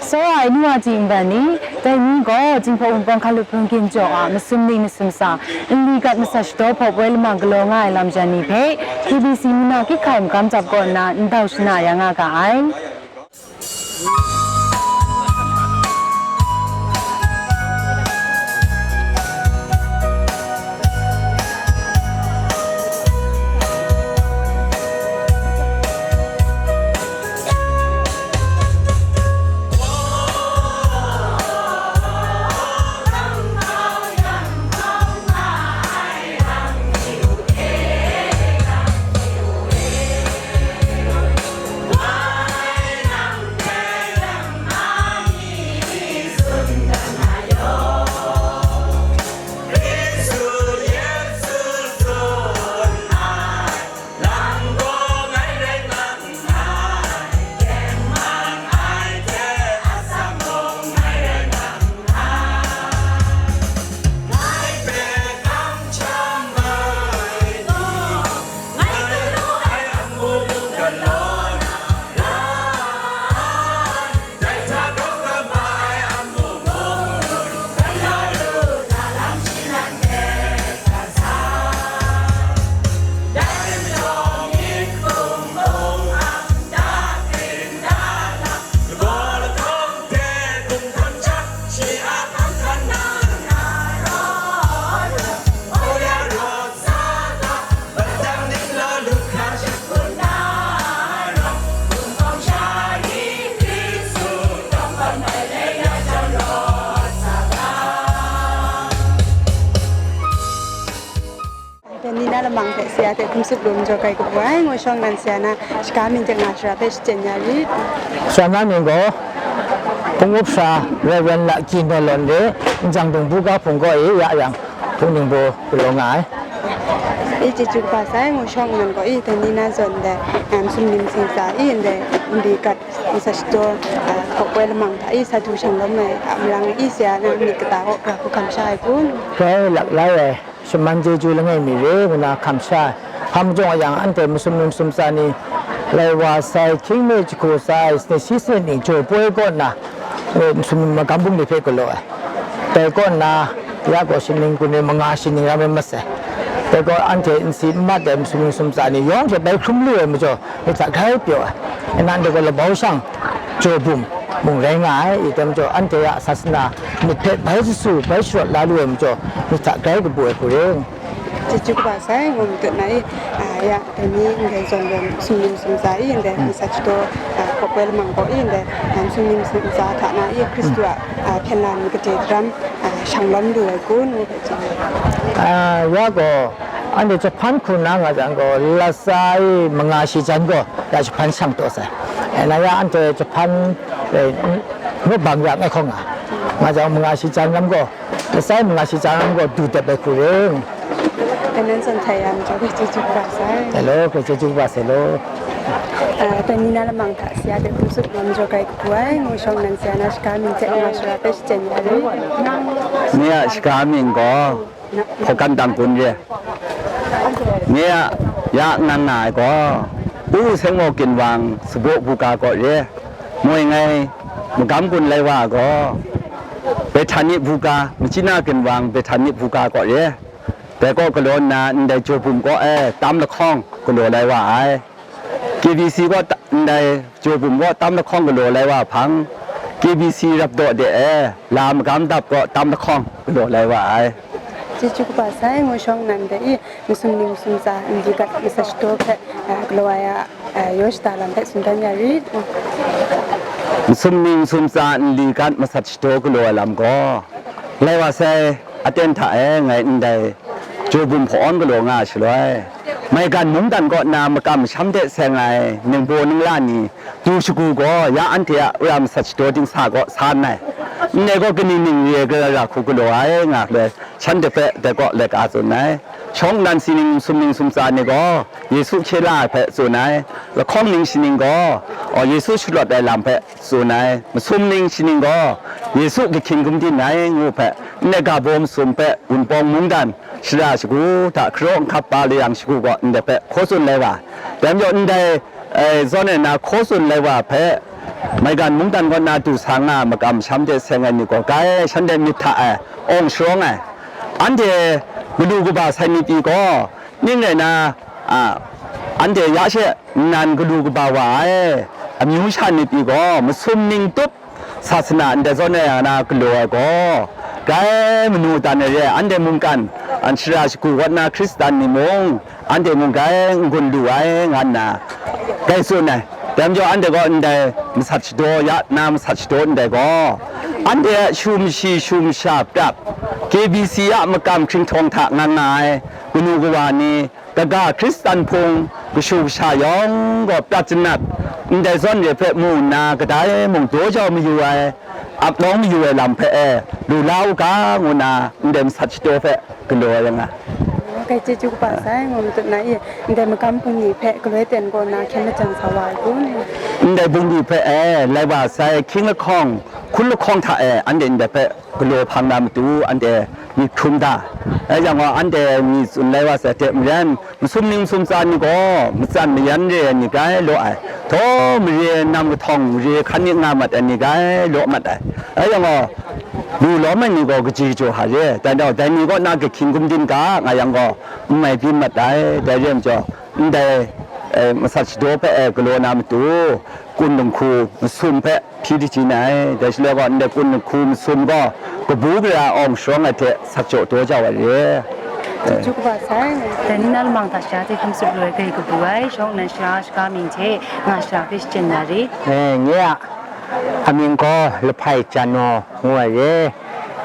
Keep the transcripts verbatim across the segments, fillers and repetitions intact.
Tsawra ai nu wa ji nban ni, dai ni gaw Jinghpaw Wunpawng Hkalup Hpung Ginjaw a masum ning masum tsa, nli gat masat shadaw hpaw poi lamang galaw nga ai lam jan ni hpe, K B C Muna Kyit Hkai Magam Dap kaw nna ndau shana ya nga ga ai. Dai ni na lamang hte saya hte hkum tsup lu majaw kai kabu ai, ngu shawng nan saya na shaga mying hte nga shara hpe shachyen ya rit. Saya na mying gaw, Hpung Up Sara Reverend Lakyi Naw Lawn re, Njang Dung Buga Hpung kaw e ya yang, Hpung Ningbaw galaw nga ai. I chyeju kaba sai, ngu shawng nan gaw, i dai ni na zawn dai, em, sumning singsa i ndai, nli gat masat shadaw, a, hpaw poi lamang hta i sa du shang lawm ai, a, marang i saya na myit kata kaw, gara hku hkam sha ai kun? Rai, lak lai ai. Shaman chyeju langai mi re ngu na hkam sha ai. Hpa majaw yang, anhte masum ning masum tsa ni, lai wa sai, hkying mi jahku sai, sanit shi sanit ning jaw poi kaw nna, e, masum ning magam bungli hpe galaw ai. Dai kaw nna, ya gaw shaning gun re manga shaning ram ai masai. Dai gaw anhte nsi n mat ai masum ning masum tsa ni yawng hte bai hkrum lu ai majaw, myit hta grai pyaw ai. Nnan de gaw labau shang jaw bum mung rai nga ai, i tem jaw, anhte a sasana myit hpe bai jasu, bai sharawt la lu ai majaw, myit hta grai kabu ai hku re. Chyeju kaba sai, ngu matut na i, a, ya, dai ni ndai zawn gaw sumning sumsa i, ndai masat shadaw, a, hpaw poi lamang gaw i, ndai, a, sumning sumsa hta na i, Hkristu a, a, hpyen na ni gade daram, a, shang lawm lu ai kun, ngu hpe chye ai. A, ya gaw, anhte jahpan hku na nga jang gaw, lat sa i manga shi jan gaw, ya jahpan shang taw sai. E, na ya anhte jahpan, e, n-, ngut bang ya ngai hkawng nga. Nga jang manga shi jan lam gaw, lat sa i manga shi jan lam gaw, du dep ai hku re. Dai nan zawn htai ya majaw, chyeju kaba sai. Hello, hkrai chyeju kaba sai lo. A, dai ni na lamang hta saya hte hkum tsup na majaw kai kabu ai, ngu shawng nan saya na shaga mying hte nga shara hpe shachyen ya rit. Nye a shaga mying gaw, Hpawkan Dang Kun re. Nye a ya ngang nga ai gaw, U Seng Maw Ginwang Sabaw Buga kaw re. Moi ngai magam gun lai wa gaw, Bethani Buga, Machyi Na Ginwang Bethani Buga kaw re. Dai kaw galaw nna, ndai jaw bum kaw e tam lahkawng galaw lai wa ai. K B C kaw ta-, ndai jaw bum kaw tam lahkawng galaw lai wa hpang, K B C Rapdaw de e la magam dap kaw tam lahkawng galaw lai wa ai. Chyeju kaba sai, ngu shawng nan de i, masum ning masum tsa, nli gat masat shadaw hpe, a, galaw ai a, a, yaw shada lam hpe tsun dan ya rit. Masum ning masum tsa, nli gat masat shadaw galaw ai lam gaw, lai wa sai, aten hta e ngai ndai jaw bum hpaw-awn galaw nga ai shaloi, maigan mungdan kaw na makam masham de seng ai ningbaw ningla ni du shagu gaw, ya anhte a wora masat shadaw dingsa kaw sa nngai. Ndai gaw kaning ning re ai gara hku galaw ai nga ai, shanhte hpe dai kaw laika tsun ai. Shawng nnan sining sumning sumsa ni gaw Yesu hkye la ai hpe tsun ai. Lahkawng ning sining gaw, o, Yesu shalawt ai lam hpe tsun ai. Masum ning sining gaw Yesu kahkying gumdin ai ngu hpe, ndai ga baw masum hpe Wunpawng mungdan shara shagu hta hkaraw nhkap pa layang shagu gaw ndai hpe hkaw tsun lai wa. Dai majaw ndai, e, zawn e na hkaw tsun lai wa hpe, maigan mungdan kaw na du sa nga ai makam masham hte seng ai ni gaw, grai shanhte myit hta ai, awng sharawng ai, anhte galu kaba sai ni pyi gaw, ning rai na, a, anhte ya she nnan galu kaba wa ai, amyu sha ni pyi gaw, masum ning tup, sasana ndai zawn ai na galaw ai gaw, grai manu dan ai re ai, anhte mungkan, an shara shagu wat na Hkristan ni mung, anhte mung grai n-gun lu ai, nga nna grai tsun ai. Dai majaw, anhte gaw ndai masat shadaw ya nna, masat shadaw ndai gaw, anhte a shu mashi shu masha prap, K B C a makam hkringhtawng hta nga nga ai, kanu kawa ni, kaga Hkristan hpung kashu kasha yawng gaw prat janat, ndai zawn re hpe mu nna, kadai mung daw jau mayu ai, ap nawng mayu ai lam hpe e, lu la u ga, ngu nna ndai masat shadaw hpe galaw ai nga. Kai chyeju kaba sai, ngu matut na i, ndai magam bungli hpe galoi ten kaw na hkyen lajang sa wa ai kun? Ndai bungli hpe e, lai wa sai, hkying lahkawng, hkun lahkawng hta e, anhte ndai hpe galaw hpang na matu, anhte myit hkrum da. Rai yang gaw, anhte myit tsun lai wa sai hte maren, masum ning masum tsa ni gaw, matsan mayan re ai ni grai law ai, htaw mare nam kahtawng mare hkan ni nga mat ai ni grai law mat ai. Rai yang gaw, lu lawm ai ni gaw kaji kajaw hta re, dai nau, dai ni kaw na kahkying gumdin ga, nga yang gaw, n mai byin mat ai, dai re ai majaw, ndai, eh, masat shadaw hpe, eh, galaw na matu, kun dinghku masum hpe hpyi dajin ai, dai shaloi gaw, ndai kun dinghku masum gaw, kabu gara awng sharawng ai hte sak jaw daw jau ai re. Chyeju kaba sai. Dai ni na lamang hta sha hte hkum tsup lu ai grai kabu ai, shawng nnan sha shaga mying hte nga shara hpe shachyen ya re. Eh, nye a amying gaw Lahpai Jan Naw ngu ai re,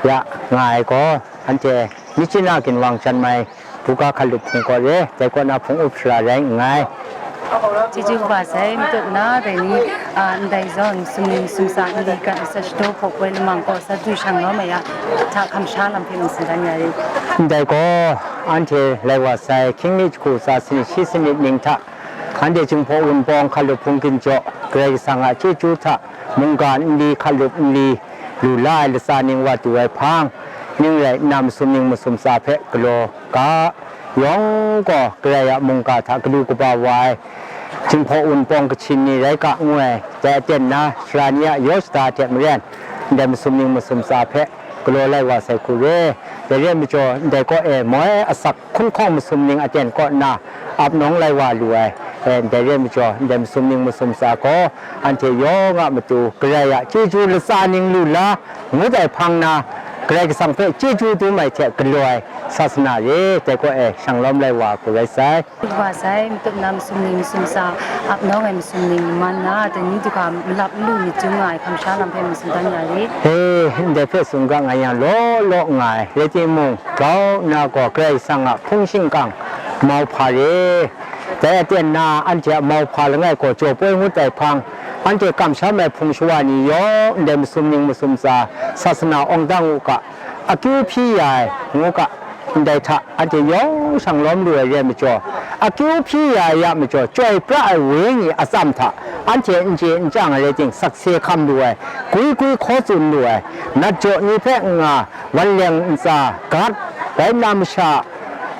ya nga ai gaw, anhte Myitkyina ginwang janmai buga hkalup hpung kaw re, dai kaw na hpung up shara rai nngai. Chyeju kaba sai, matut na dai ni, a, ndai zawn, sumning sumsa, nli gat masat shadaw hpawk poi lamang kaw sa du shang lawm ai a, hta hkam sha lam hpe mung tsun dan ya rit. Ndai gaw, anhte lai wa sai, hkying mi jahku tsa sanit shi sanit ning hta, anhte Jinghpaw Wunpawng hkalup hpung ginjaw, Karai Kasang a chyeju hta, mungga nli hkalup nli lu la ai latsa ning wa du ai hpang, ning rai nna masum ning masum tsa hpe galaw ga, yawng gaw Karai a mungga hta galu kaba wa ai, Jinghpaw Wunpawng Kachin ni rai ga ngu ai, dai aten na sara ni a yaw shada hte maren, ndai masum ning masum tsa hpe galaw lai wa sai hku re. Dai re ai majaw, ndai kaw e moi asak hkun hkawng masum ning aten kaw nna, ap nawng lai wa lu ai, e, ndai re ai majaw, ndai masum ning masum tsa gaw, anhte yawng a matu Karai a chyeju latsa ning lu la ngut ai hpang na, Karai Kasang hpe chyeju dum ai hte galaw ai sasana re, dai kaw e shang lawm lai wa hku rai sai. Wa sai, matut na masum ning masum tsa, ap nawng ai masum ning man na, dai ni du ga malap n lu myit chyum nga ai hkam sha lam hpe mung tsun dan ya rit. He, ndai hpe tsun ga nga yang law law nga ai, rai timung, grau nna gaw Karai Kasang a hpung shingkang mauhpa re. Dai aten na anhte a mauhpa langai gaw jaw poi ngut ai hpang, anhte kamsham ai hpung shawa ni yawng ndai masum ning masum tsa, sasana awng dang u ga, akyu hpyi ya ai, ngu ga, ndai hta anhte yawng shang lawm lu ai re ai majaw, akyu hpyi ya ai a majaw, chyoi pra ai wenyi atsam hta anhte n chye n chyang ai rai ting, sakse hkam lu ai, gwi gwi hkaw tsun lu ai, nat jaw ni hpe n nga, wan leng ntsa gat, rai nna masha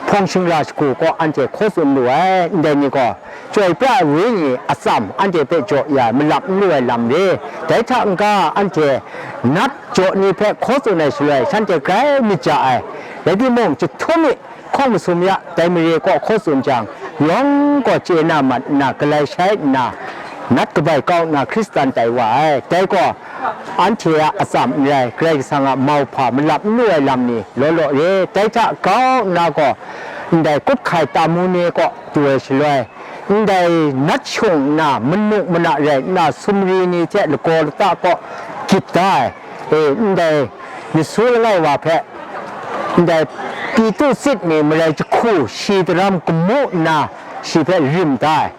hpawng shingra shagu kaw anhte hkaw tsun lu ai, ndai ni gaw, chyoi pra ai wenyi atsam anhte hpe jaw ya ai, malap n lu ai lam re. Dai hta n-ga, anhte nat jaw ni hpe hkaw tsun ai shaloi, shanhte grai myit ja ai. Rai timung, jahtum mi hkawng masum ya dai mare kaw hkaw tsun jang, yawng gaw chye na mat nna, galai shai nna, nat kabai kau nna Hkristan tai wa ai. Dai gaw, anhte a atsam n rai, Karai Kasang a mauhpa malap n lu ai lam ni law law re. Dai hta grau nna gaw, ndai kut hkai tamu ni kaw du ai shaloi, ndai nat shung nna, manu mana rai nna, sumri ni hte lagaw lata kaw gyit da ai, e, ndai myit su langai wa hpe, ndai pyi tu tsit ni marai jahku shi daram gamu nna, shi hpe rim da ai,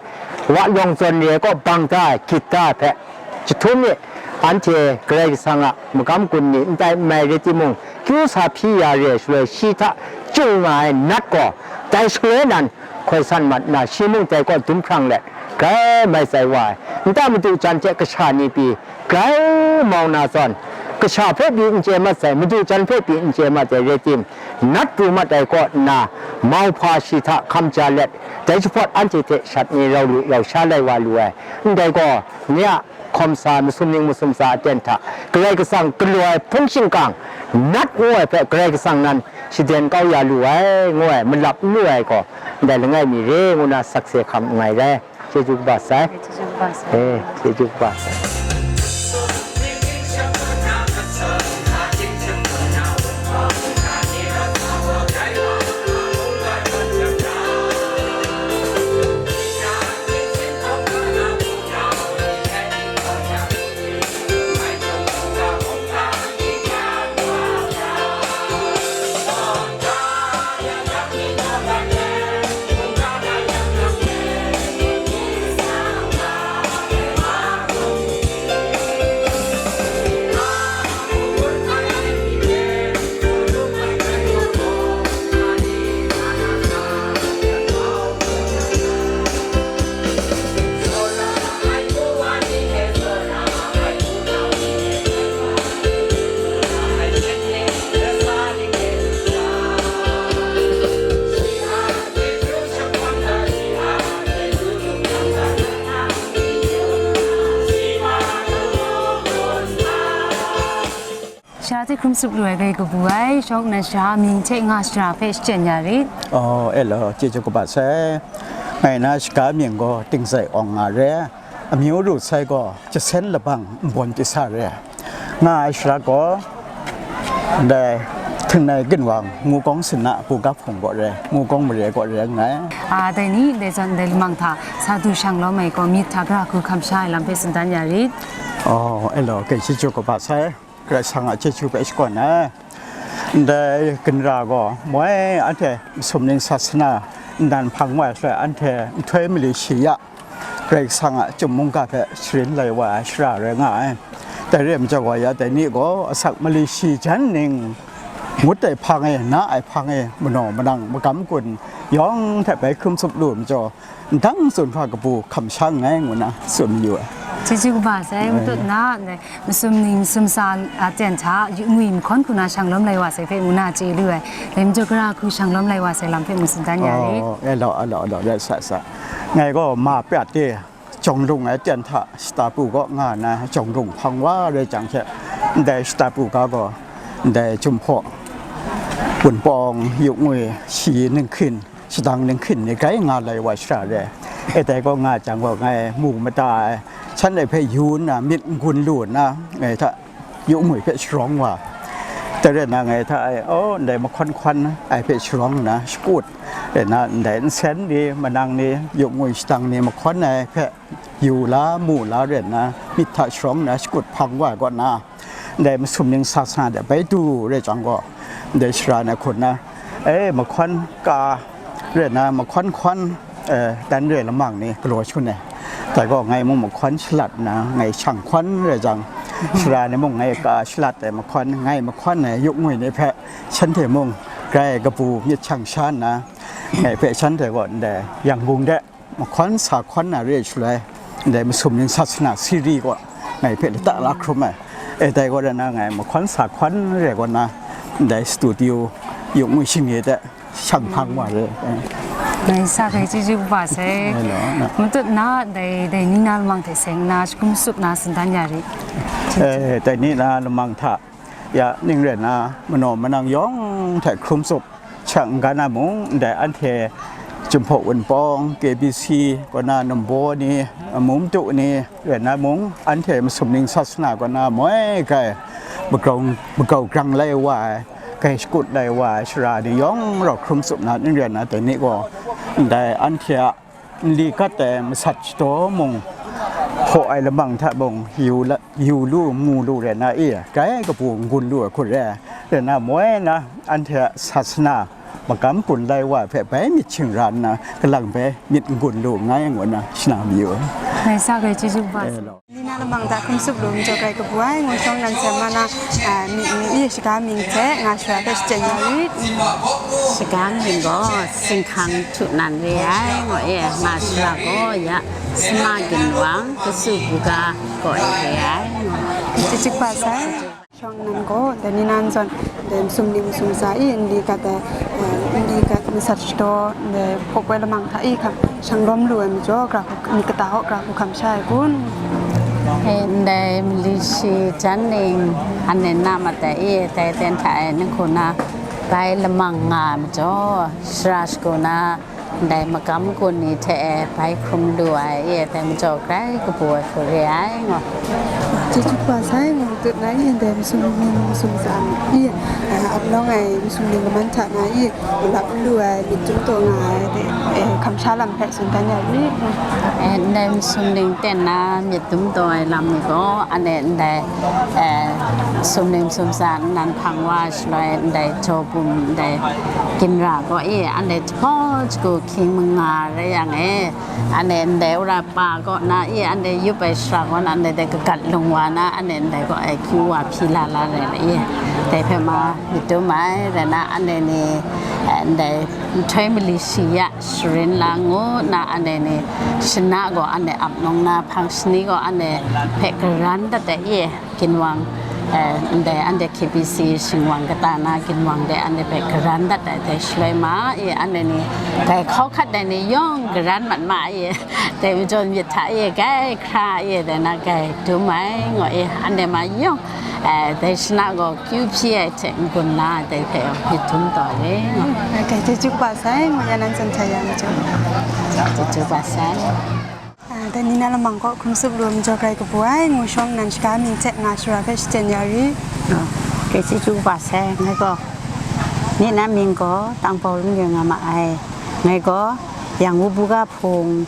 wa lawng zawn re ai kaw bang da ai, gyit da ai hpe, jahtum mi, anhte Karai Kasang a magam gun ni n tai n mai rai timung, kyu sa hpyi ya re ai shaloi, shi hta chyu nga ai nat gaw, dai shaloi nan hkoi san mat nna, shi mung dai kaw dum hprang let, grai mai tsai wa ai. Nta madu jan hte kasha ni pyi, grai mau na zawn, kasha hpe pyi n chye mat sai, madu jan hpe pyi n chye mat ai rai tim, nat pru mat ai kaw nna, mauhpa shi hta hkam ja let, dai jahpawt anhte hte shat ni rau lu rau sha lai wa lu ai. Ndai gaw, nye a Awm sa, masum ning masum sa aten hta, Karai Kasang galaw ai hpung shingkang, nat ngu ai hpe Karai Kasang nan shaden kau ya lu ai, ngu ai, malap n lu ai gaw, ndai langai mi re, ngu na sakse hkam nngai rai. Chyeju kaba sai. Chyeju kaba sai. Eh, chyeju kaba sai. Sha hte hkrum tsup lu ai rai kabu ai, shawng nnan shaga mying hte nga shara hpe shachyen ya rit. Oh, e law, chyeju kaba sai. Ngai na shaga mying gaw Tingzai Awng nga re. Amyu ru sai gaw Jasen Labang Nbawm Tisa re. Nga ai shara gaw, ndai, Htingnai Ginwang, Ngukawng Sinna, Buga Hpung gaw re, Ngukawng mare gaw re nngai. A, dai ni, dai zawn, dai lamang hta, sa du shang lawm ai gaw, myit hta gara hku hkam sha ai lam hpe tsun dan ya rit. Oh, e law, kai chyeju kaba sai. Karai Kasang a chyeju hpe shakawn ai. Ndai ginra gaw moi anhte masum ning sasana nnan hpang wa ai shaloi, anhte nhtoi mali shi ya, Karai Kasang a chyum mungga hpe sharin lai wa ai shara rai nga ai. Dai re ai majaw gaw, ya dai ni gaw asak mali shi jan ning, ngut ai hpang e, na ai hpang e, manaw manang, magam gun yawng hte bai hkrum tsup lu ai majaw, ndang tsun hkra kabu hkam sha nngai, ngu na tsun mayu ai. Chyeju kaba sai, matut na, ndai masum ning masum sa a ten hta, yu ngwi mahkawn hku na shang lawm lai wa sai hpe ngu na chye lu ai. Dai majaw gara hku shang lawm lai wa sai lam hpe mu tsun dan ya rit. Oh, e law, e law, e law, rai sa sa. Ngai gaw ma prat de, jawng lung ai ten hta shata bu kaw nga na, jawng lung hpang wa rai jang hte, ndai shata bu ga gaw, ndai Jinghpaw, Wunpawng, Yu Ngwi, shi ninghkin, shadang ninghkin ni grai nga lai wa shara re. E dai gaw nga jang gaw, ngai mu mada ai, shanhte hpe yu nna, myit n-gun lu nna, ngai hta Yu Ngwi hpe sharawng wa. Dai rai nna, ngai hta e, oh, ndai mahkawn hkawn ai hpe sharawng nna, shakut, rai nna, ndai nsen ni, manang ni, Yu Ngwi shadang ni mahkawn ai hpe yu la, mu la rai nna, myit hta sharawng nna, shakut hpang wa ai kaw na, ndai masum ning sasana de bai du rai jang gaw, ndai shara na hkun na, e, mahkawn ka rai nna, mahkawn hkawn, e, dan re lamang ni galaw shun ai. Dai gaw ngai mung mahkawn shalat nna, ngai shang hkawn rai jang, shara ni mung ngai ka shalat ai mahkawn, ngai mahkawn ai Yu Ngwi ni hpe shanhte mung grai kabu myit shang sha nna, ngai hpe shanhte gaw ndai Yangon de, mahkawn sa hkawn na re ai shaloi, ndai masum ning sasana siri gaw ngai hpe lata la hkrum ai. E dai gaw rai nna, ngai mahkawn sa hkawn re gaw na, ndai studio Yu Ngwi Shingni de shang hpang wa re. Ngai sa hkrai chyeju kaba sai. Ngai law, na. Matut na, dai, dai ni na lamang hte seng nna, shakrum tsup na tsun dan ya rit. E, dai ni na lamang hta, ya, ning rai nna, manaw manang yawng hte hkrum tsup, shang n-ga na mung, ndai anhte Jinghpaw Wunpawng, K B C, kaw na Nambaw ni, Mumtu ni, rai nna mung, anhte masum ning sasana kaw na moi grai, magrawng, magrau grang lai wa ai, grai shakut lai wa ai shara ni yawng rau hkrum tsup na ning rai nna, dai ni gaw, ndai anhte a nli gat ai masat shadaw mung, hpaw ai lamang hta mung, yu la, yu lu, mu lu rai nna e, grai kabu n-gun lu ai hku re, rai nna moi na anhte a sasana magam gun lai wa hpe bai myit shingran nna, kalang bai myit n-gun lu nngai, ngu nna shana mayu ai. Ngai sa hkrai chyeju kaba sai. E law. Ni na lamang hta hkrum tsup lu majaw grai kabu ai, ngu shawng nnan sem ma na, a, myit ni i shaga mying hte nga shara hpe shachyen ya rit. Shaga mying gaw Singhkang Htu Nan re ai, ngu e, nga shara gaw ya Sama Ginwang, Kasu Buga gaw e re ai, ngu. Chyeju kaba sai. Shawng nnan gaw, dai ni nan zawn, dai masum ning masum sa i, nli gat ai, eh, nli gat masat shadaw, dai hpaw ai lamang hta i hkam shang lawm lu ai majaw, gara hku, myit kata hkam sha ai kun? E, ndai mali shi jan ning, anhte na mat ai e, dai ten hta e, nang hku na bai lamang nga ai majaw, shara shagu na, ndai magam gun ni hte e bai hkrum lu ai e, dai majaw grai kabu ai hku re ai ngaw. Chyeju kaba sai, ngu tut na i, ndai masum ning masum tsa i, a, ap nawng ai masum ning laman hta na i, malap n lu ai, myit dum taw nga ai, de, e, kamsha lam hpe tsun dan ya rit. E, ndai masum ning ten na myit dum taw ai lam ni gaw, anhte ndai, e, masum ning masum tsa nnan hpang wa shaloi, ndai jaw bum, ndai ginra gaw e, anhte jahpaw jagu hkying manga rai yang e, anhte ndai wora pa kaw na e, anhte yup ai shara kaw na, anhte dai kagat lung wa na, anhte ndai kaw e kyu wa hpyi la la rai la e, dai hpe ma myit dum ai rai na, anhte ni, e, ndai nhtoi mali shi ya sharin la ngu na, anhte ni shana gaw anhte ap nawng na, hpang shani gaw anhte hpe karan dat ai e. Ginwang, eh, ndai anhte K B C shingwang kata na ginwang de anhte hpe karan dat ai dai shaloi ma e, anhte ni dai hkau hkat dai ni yawng karan mat ma e, dai majaw myit hta e, gai hkra e, dai na gai dum ai, ngu e, anhte ma yawng, eh, dai shana gaw kyu hpyi ai hte n-gun la ai dai hpe myit dum taw re, ngu. Gai chyeju kaba sai, ngu ya nan tsun hta ya majaw. Chyeju kaba sai. A, dai ni na lamang kaw hkrum tsup lu ai majaw grai kabu ai, ngu shawng nnan shaga mying hte nga shara hpe shachyen ya ri. Gai chyeju kaba sai, ngai gaw, ni na mying gaw Tangpawlung rai nga ma ai. Ngai gaw, yang Wubuga hpung,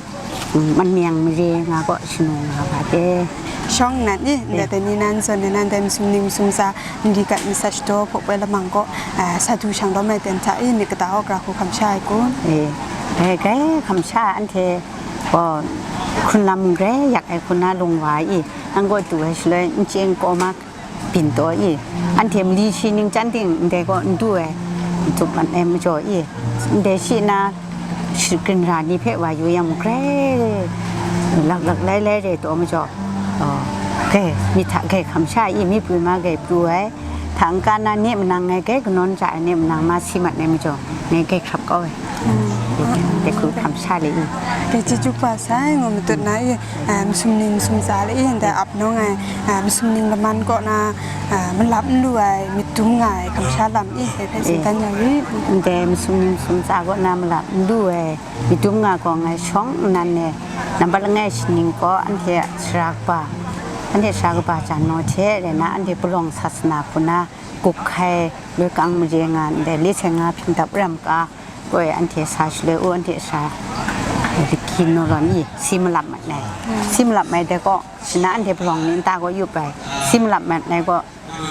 mm, Manmyang mare nga gaw shanu nga ga de. Shawng nnan i, ndai dai ni nan zawn e nan dai masum ning masum tsa, n di gat masat shadaw hpaw poi lamang kaw, a, sa du shang lawm ai ten hta i, myit kata kaw gra hku hkam sha ai kun? E, e, gai hkam sha anhte gaw hkrun lam mung grai yak ai hku na lung wa i, nang gaw du ai shaloi n chye n kaw ma byin taw i, anhte mali shi ning chyang ting ndai gaw n du ai, n tup mat ai majaw i, ndai shi na shi ginra ni hpe wa yu yang mung grai laklak lailai re taw majaw, gai myit hta gai hkam sha i, mi pru ma gai pru ai, hta n-ga na ne manang ngai gai kanawn ja ai ne manang ma si mat ai majaw, ngai gai hkrap kau ai. Dai hku hkam sha le i. Dai chyeju kaba sai, ngu matut na i, eh, masum ning masum tsa le i, ndai ap nawng ai, eh, masum ning laman kaw na, eh, malap n lu ai, myit dum nga ai, hkam sha lam i, dai hpe tsun dan ya rit. Ndai masum ning masum tsa kaw na malap n lu ai, myit dum nga gaw ngai shawng nnan e, nambat langai shaning gaw anhte sara kaba, anhte sara kaba jan naw hte rai na, anhte palawng sasana hku na, gup hkai, loi kang mare nga ndai, le sai nga hping dap ram ka, koi anhte sa shaloi u, anhte sa, Ricky Noron i, si malap mat ai. Si malap mai dai gaw, shana anhte palawng ni nta gaw yup ai, si malap mat ai gaw,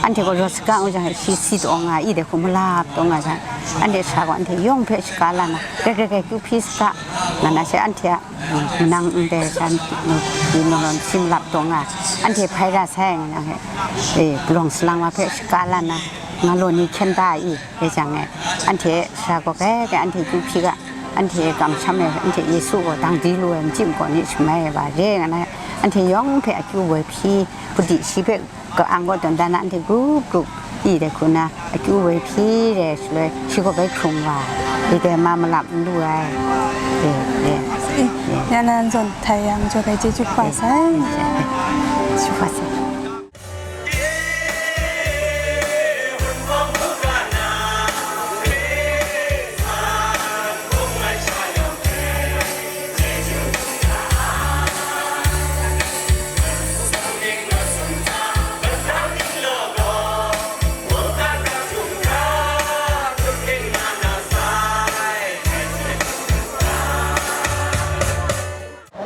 anhte gaw rawt saga u jang, shi si taw nga i, dai hku malap taw nga jang, anhte sa gaw anhte yawng hpe shaga la na, grai grai grai kyu hpyi saga, nga na she anhte a, mm, manang ndai shan, mm, Ricky Noron si malap taw nga, anhte hpai ra sai nga na he, e, palawng salang wa hpe shaga la na, nga law ni hkyen da i, rai jang e, anhte sara gaw grai grai anhte kyu hpyi ga, anhte kamsham e, anhte Yesu gaw dang di lu ai, machyi makaw ni shamai ai wa re nga na, anhte yawng hpe akyu woi hpyi, pudi shi hpe ka-ang gaw tawn dan na, anhte grup grup i dai hku na, akyu woi hpyi re shaloi, shi gaw bai hkrung wa, i dai ma malap n lu ai. E, e, e. Ya nan zawn htai yang jaw gai chyeju kaba sai. Chyeju kaba sai.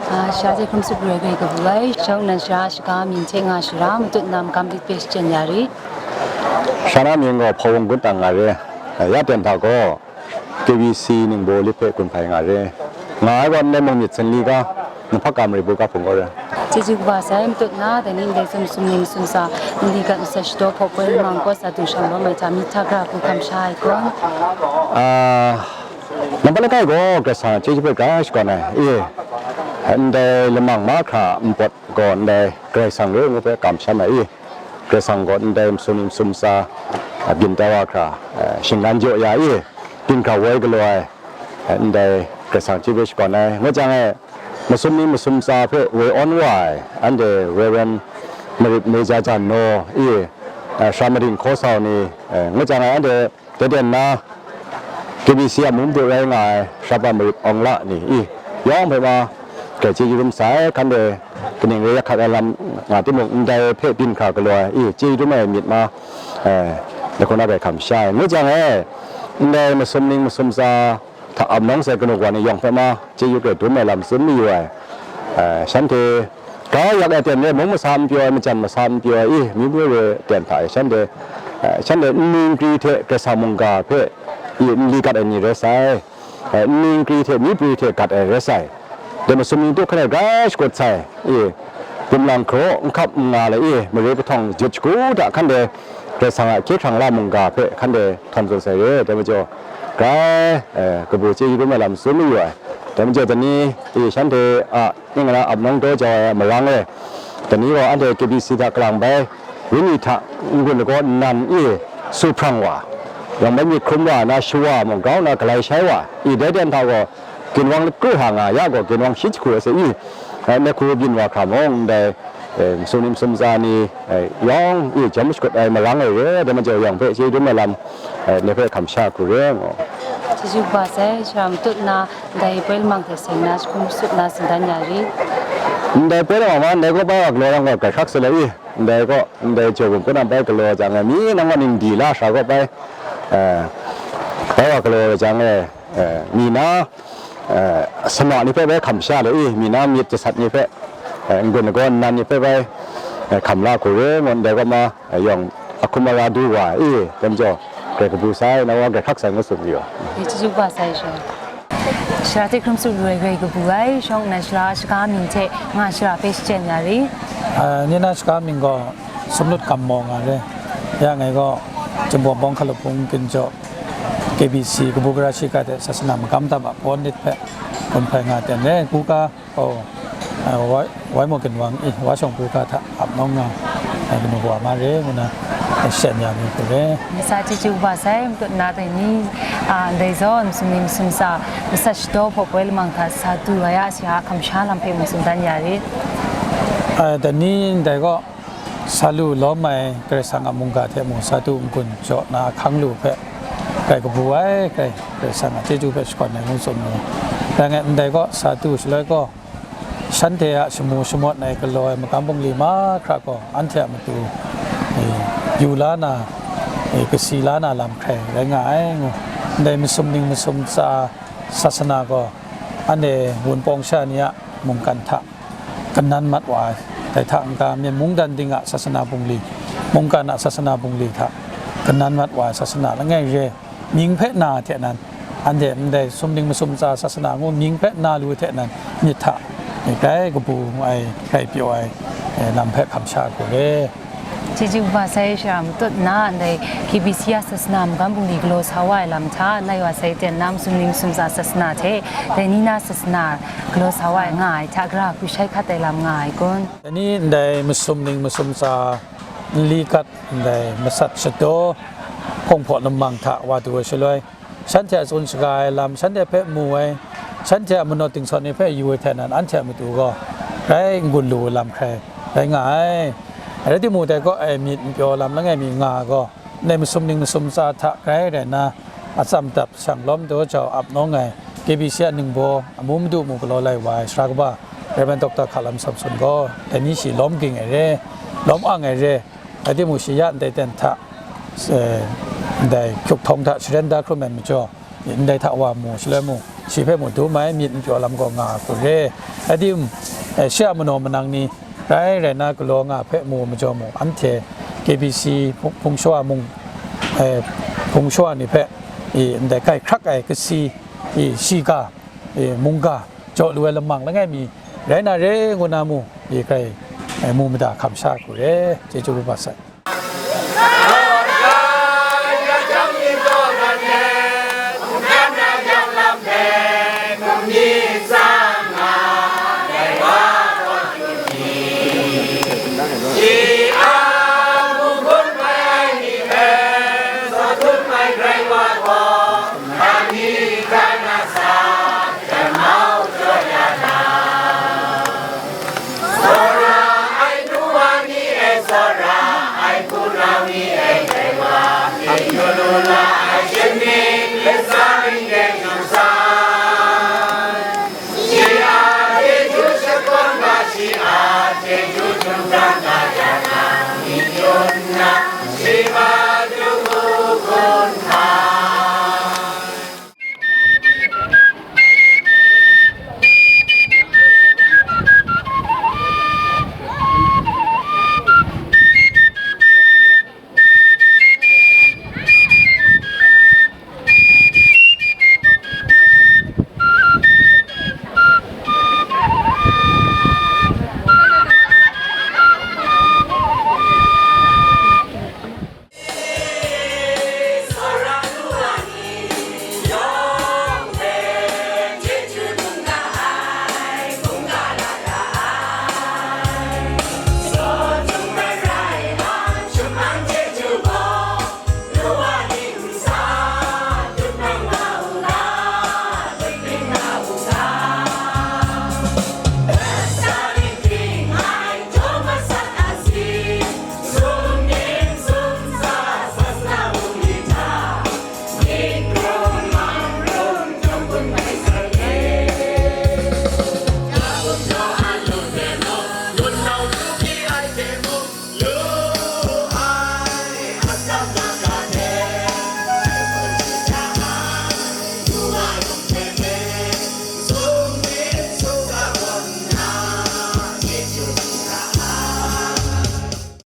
A, sha hte hkrum tsup lu ai grai kabu ai, shawng nnan sha shaga mying hte nga shara, matut na magam lit hpe shachyen ya rit. Sha na mying gaw Hpawung Gun Tang nga re, ya ten hta gaw, K B C ningbaw lit hpe gun hpai nga re, nga ai gaw ndai mung myit sanli ga, Nunghpak Ga Mare Bu Ga Hpung gaw re. Chyeju kaba sai, matut na, dai ni ndai sum sum ning sum sa, n di gat masat shadaw hpaw poi lamang kaw sa du shang lawm ai hta, myit hta gra hku hkam sha ai kun? A, Nambat langai gaw Karai Kasang chyeju hpe grai shakawn ai, i, ndai lamang mahkra npawt gaw ndai Karai Kasang re ngu hpe kamsham ai, i, Karai Kasang gaw ndai masum ning masum tsa, a, byin tai wa hkra, a, shinggan jaw ya, i, byin hkra woi galaw ai, a, ndai Karai Kasang chyeju hpe shakawn ai, ngu jang e, masum ning masum tsa hpe woi awn wa ai, anhte Rev. Marip Meja Jan Naw i, eh, Shara Mading Hkaw Sau ni, eh, ngut jang ai anhte Dai dan na, K B C a mung du rai nga ai Shara Marip Awng La ni i, yawng hpe ma, grai chyeju dum sai, hkan de kaning re ya hkat ai lam nga timung, ndai hpe byin hkra galaw ai i, chyeju dum ai myit ma, eh, dai hkawng na grai hkam sha ai. Ngu jang e, ndai masum ning masum tsa hta ap nawng sai kanu wa ni yawng hpe ma, chyeju grai dum ai lam tsun mayu ai, eh, shanhte, ga yak ai ten re mung masa n pyaw ai, majan masa n pyaw ai, i, mi mi re ten hta e, shanhte, eh, shanhte nni nkri hte Karai Kasang mungga hpe, i, n li gat ai ni rai sai, eh, nni nkri hte, mi pri hte gat ai rai sai, de masum ning tu hkan e grai shakut sai, i, bum lang hkaraw, n hkap n nga le, i, mare kahtawng jut shagu hta hkan de, Karai Kasang a hkye hkrang la mungga hpe hkan de htawn tsun sai re, dai majaw, grai, eh, kabu chyeju dum ai lam tsun mayu ai. Dai majaw, dai ni, i, shanhte a ning na ap nawng daw jau ai marang e, dai ni gaw anhte K B C hta kalang bai, wenyi hta n-gun lagaw nnan i su hprang wa, yawng bai myit hkrum wa na, shu wa mung grau nna galai shai wa, i, dai dan hta gaw, ginwang lakru hta nga ya gaw, ginwang shi jahku ai se i, eh, nehku byin wa hkra mung, ndai, eh, masum ni masum tsa ni, eh, yawng i jawm shakut ai marang e re, dai majaw yawng hpe chyeju dum ai lam, eh, ne hpe hkam sha hku re, ngu. Chyeju kaba sai, shara matut nna, ndai poi lamang hte seng na, jahkum sut na, tsun dan ya ri. Ndai poi lamang ma, ndai gaw bai wa galaw yang gaw, grai hkrak sai le i, ndai gaw, ndai jaw bum kaw na bai galaw jang e, mi nang gaw ning di la sha gaw bai, eh, bai wa galaw jang e, eh, mi na, eh, sama ni hpe bai hkam sha le i, mi na myit jasat ni hpe, eh, n-gun lagaw nnan ni hpe bai, eh, hkam la hku re, ngu ndai gaw ma, eh, yawng ahkum ara du wa i, dai majaw, grai kabu sai, nang wa grai hkrak sai ngu tsun mayu. Chyeju kaba sai she. Shara hte hkrum tsup lu ai grai kabu ai, shawng nnan shara shaga mying hte nga shara hpe shachyen ya ri. Ah, ni na shaga mying gaw Sumlut Kam Maw nga re. Ya ngai gaw Jinghpaw Bawng Hkalup Hpung Ginjaw K B C kabu gara shiga hte sasana magam dam a pawt nit hpe gun hpai nga ten re, kuka, oh, ah, wai, wai maw ginwang i, wa shawng kuka hta ap nawng nga, ai kanu kawa ma re, ngu na, eh, shen ya mi hku re. Masa chyeju kaba sai, matut na dai ni, ah, ndai zawn, masum ni masum tsa, masat shadaw hpaw poi lamang hta sa du ai a, shi a hkam sha lam hpe mung tsun dan ya rit. Ah, dai ni ndai gaw, sa lu lawm ai Karai Kasang a mungga hte mung sa du n-gun jaw na ahkang lu hpe, grai kabu ai, grai Karai Kasang a chyeju hpe shakawn ai ngu tsun mu. Rai ngai, ndai gaw sa du shaloi gaw, shanhte a shamu shamawt ai galaw ai magam bungli mahkra gaw, anhte a matu, e, yu la na, e, kasi la na lam hkrai rai nga ai ngu. Ndai masum ning masum tsa sasana gaw, anhte wunpawng sha ni a mungkan hta kanan mat wa ai, dai hta n-ga, myen mungdan ting a sasana bungli, mungkan a sasana bungli hta kanan mat wa ai sasana langai re, mying hpe na hte nan, anhte ndai sumning masum tsa sasana ngu mying hpe na lu hte nan, myit hta, e, grai kabu ai, grai pyaw ai, e, lam hpe hkam sha hku re. Chyeju kaba sai, shara matut nna, ndai K B C a sasana magam bungli galaw sa wa ai lam hta, lai wa sai ten na, masum ning masum tsa sasana hte, dai ni na sasana galaw sa wa ai nga ai hta, gara hku shai hkat ai lam nga ai kun? Dai ni ndai masum ning masum tsa nli gat ndai masat shadaw hpawng hpaw lamang hta wa du ai shaloi, shanhte a tsun shaga ai lam, shanhte hpe mu ai, shanhte a manaw tingsawn ni hpe yu ai hte nan, anhte a matu gaw grai n-gun lu ai lam hkrai rai nga ai. Rai timung, dai kaw ai myit n pyaw lam langai mi nga ai gaw, ndai masum ning masum tsa hta grai rai nna, atsam dap shang lawm daw jau ap nawng ai, K B C a ningbaw amu madu mu galaw lai wa ai sara kaba, Rev. Doctor Hkalam Samson gaw, dai ni shi lawm ging ai re, lawm ang ai re, rai timung, shi ya ndai ten hta, eh, ndai hkyuk htawng hta sharen da hkrum ai majaw, ndai hta wa mu, shaloi mung, shi hpe mu dum ai myit n pyaw lam gaw nga ai hku re. Rai tim, eh, shi a manaw manang ni rai rai na galaw nga hpe mu majaw mung, anhte K B C hpung, hpung shawa mung, eh, hpung shawa ni hpe, i, ndai grai hkrak ai kasi, i, shiga, i, mungga jaw lu ai lamang langai mi rai na re ngu na mu, i, grai, eh, mu mada hkam sha hku re. Chyeju kaba sai. Tsawra ai hpunau ni e dai wa, hpyi yu lu la ai shanhte latsa ring de hkam sa. Shi a chyeju shakawn ga, shi a chyeju htum hkam ga, ya na myit yu nna, shi hpa